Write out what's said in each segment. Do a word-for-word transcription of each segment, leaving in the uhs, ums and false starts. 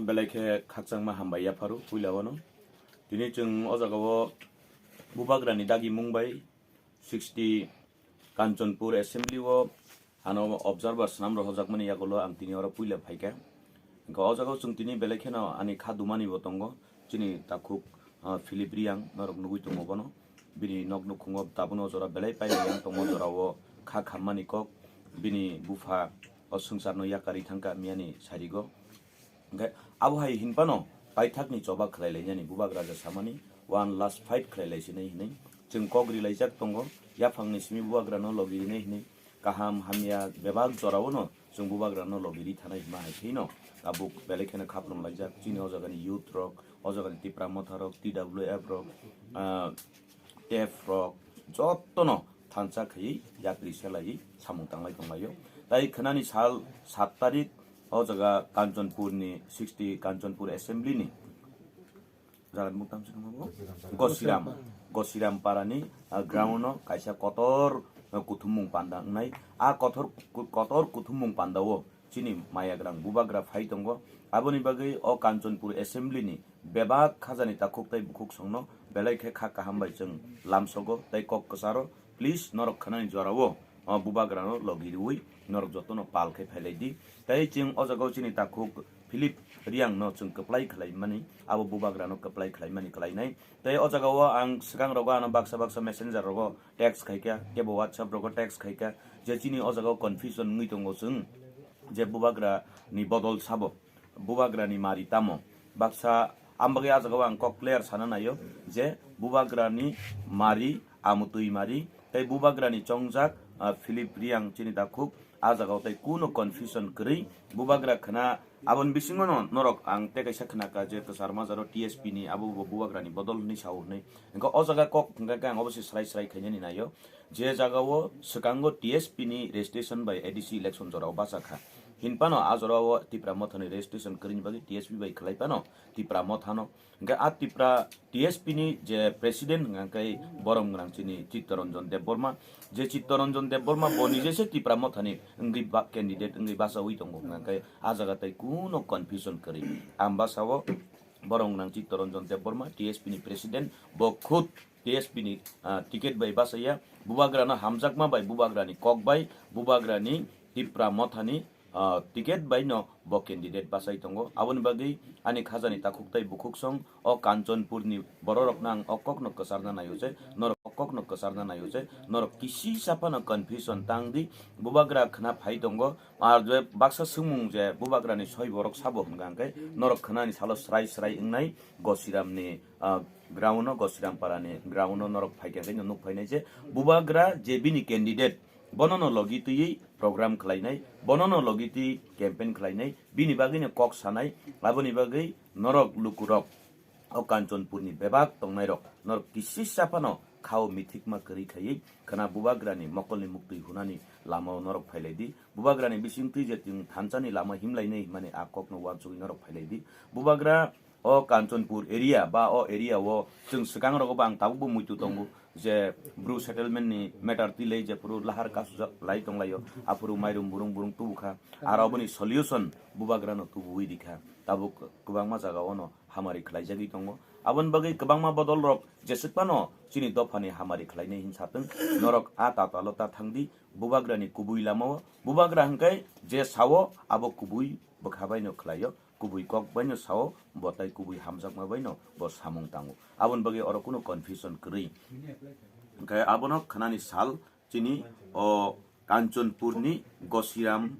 Belai khe khakchangma hambai yapharo puila wano. Tini chwng o jagao Bubagrani dagi mung bai sixty Kanchanpur Assembly o ano observer swnam rohojakmani yagulo ang tini oro puila phaikha. Hwnkhe o jagao chwng tini belai kheno ani kha dumani bo tongo. Chini takhuk, ah, Philip Riang norok nugui tongo bono. Bini nok nukhungo tabukno jora belai pailai yang tongo, jorao kha khammani kok. Bini bupha o swngcharno yakarwi thangkha miyani sarigo. Hwnkhe abo hai hinphano paithakni choba khlai lainani bubagra ja samani one last fight khlai lai sinai hinwi chwng kok ri laijak tongo. Yaphangni simi bubagrano logi rinai hinwi kaham hamya bebak jorao no chwng bubagrano logi ri thanai hwnma hai kheno tabuk belai kheno khaprom laijak chini o jagani youth rok, o jagani Tipra Motha rok, T W F rok, ah, tef rok jotono thansa khaiwi yapri selaiwi samung tanglai tonglaio. Tai khwnani sal sat tarik o jaga Kanchanpurni sixty Kanchanpur Assembly ni jaga ni mung tamo se khe bo? Gosiram, Gosiram parani, ah, ground no kaisa kotor, ah, kuthumung panda wngnai. A kotor, kotor kuthumung panda o chini mayagrang bubagra phai tongo. Aboni bagwi o Kanchanpur Assembly ni bebak khajani takhuk tai bukhuk songno belai khe kha kaham bai chwng lamsogo tai kok kwcharo. Please, norok khwnani jorao, o bubagrano logi riwi norok jotono pal khe phailai di. Tai chwng o jagao chini takhuk Philip Riang no chwng kwplai khlaimani, abo bubagrano kwplai khlaimani khlainai. Tai o jagao ang swkang rogo ano baksa baksa messenger rogo text khaikha, kebo WhatsApp rogo text khaikha, je chini o jagao confusion wngwi tongo chwng, je bubagra ni bodol sabo, bubagra ni mari tamo. Baksa ang bagwi a jagao ang kok clear sana naio je bubagra ni mari amutwi mari tai bubagra ni chongjak, ah, Philip Riang chini takhuk a jagao tai kuno confusion kwrwi bubagra khna aboni bisingo no norok ang tei kaisa khnakha je kwchar majaro T S P ni abo bo bubagra ni bodol hwnwi sao hwnwi. Hwnkhe o jaga kok hwnkhe ang obo se srai srai khainani naio. Je jagao swkango T S P ni registration bai A D C election jorao bachakha. Hinphano a jorao Tipra Mothani registration kwrwini bagwi T S P bai khlai phano Tipra Mothano. Hwnkhe a Tipra T S P ni je president hwnkhe borok gwnang chini Chittaranjan Debbarma. Je Chittaranjan Debbarma bo nije se Tipra Mothani wngwi ba-, candidate wngwi bachaui tongo hwnkhe a jaga tai kuno confusion kwrwi. Ang bachao borok gwnang Chittaranjan Debbarma, T S P ni president, bo khud T S P ni, ah, ticket bai bachaya, bubagrano hamjakma bai, bubagrani kok bai, bubagrani Tipra Mothani, ah, ticket bai no bo candidate bachai tongo. Aboni bagwi ani khajani takhuk tai bukhuk song o Kanchanpur ni bororokno ang o kokno kwcharna naio je, norok o kokno kwcharna naio je, norok kisi saphano confusion tang di, bubagra khna phai tongo, ar je baksa swngmung je bubagrani soi borok sabo hwnka hwnkhe norok khnani salo srai srai wngnai Gosiramni, ah, ground o, Gosiram parani ground o norok phaikha khe nuk phainai je bubagra je bini candidate bono no logi twiwi program khlainai, bono no logi twi campaign khlainai, bini bagwi no kok sanai, aboni bagwi norok lukurok o Kanchanpurni bebak tongnairok norok kisi saphano khao mithikma kwrwi khaiwi khwna bubagrani mokolni muktwi hunani lamao norok phailai di. Bubagrani bisingtwi je chwng thansani lama himlainai himani a kokno uansugwi norok phailai di. Bubagra o Kanchanpur area ba o area o chwng swkang rogo bo ang tabukbo muitu tongo je Bru settlement ni matter twi lai je phuru lahar kasujak lai tonglaio, aphuru mairum burung burung tubukha, aro oboni solution bubagrano tubuwi rikha. Tabuk kwbangma jaga ono hamari khlaijagwi tongo. Aboni bagwi kwbangma bodol rok jeswk phano chini dophani hamari khlainai hin satwng, norok a tatalo ta thangdi, bubagrani kubui lamao, bubagra hwnkhe je sao abo kubui bwkha baino khlaio, kubui kok baino sao, bo tai kubui hamjakma baino bo samung tango. Aboni bagwi oro kuno confusion kwrwi. Hwnkhe abono khnani sal chini o Kanchanpurni Gosiram,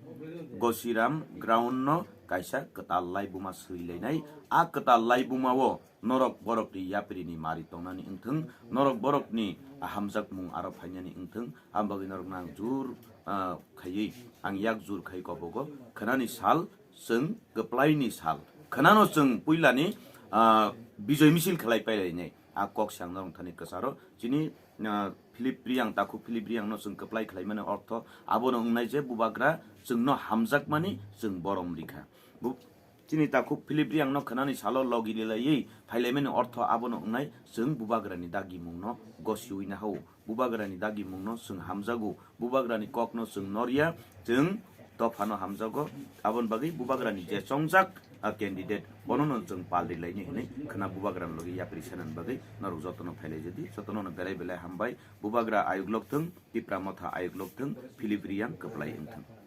Gosiram ground no kaisa kwtal laibuma swilainai. A kwtal laibuma o norok borokni yapri ni mari tongnani wngthung, norok borokni hamjakmung aro phainani wngthung, aboni bagwi norokno ang jur, ah, khaiwi, ang yak jur khai kobogo. Khnani sal chwng kwplaini sal. Khnano chwng puilani, ah, bijoy misil khlai pailainai. A kok se ang norok thani kwcharo. Chini, ah, Philip Riang, takhuk Philip Riang no chwng kwplai khlaimani ortho abono wngnai je bubagra chwngno hamjakmani chwng borom rikha. Bu-, chini takhuk Philip Riang no khnani salo logi lelaiwi phailaimani ortho abono wngnai chwng bubagrani dagimungno gosiwi nahao. Bubagrani dagimungno chwng hamjago, bubagrani kokno chwng norya, chwng dophano hamjago. Aboni bagwi bubagrani je chongjak a candidate bono no chwng pal ri laini hinwi khwna bubagra ni logi yapri sanani bagwi norok jotono phailaijadi, jotono no belai belai hambai. Bubagra ayuk lok thung, Tipra Motha ayuk lok thung, Philip Riyang kwplai wng thung.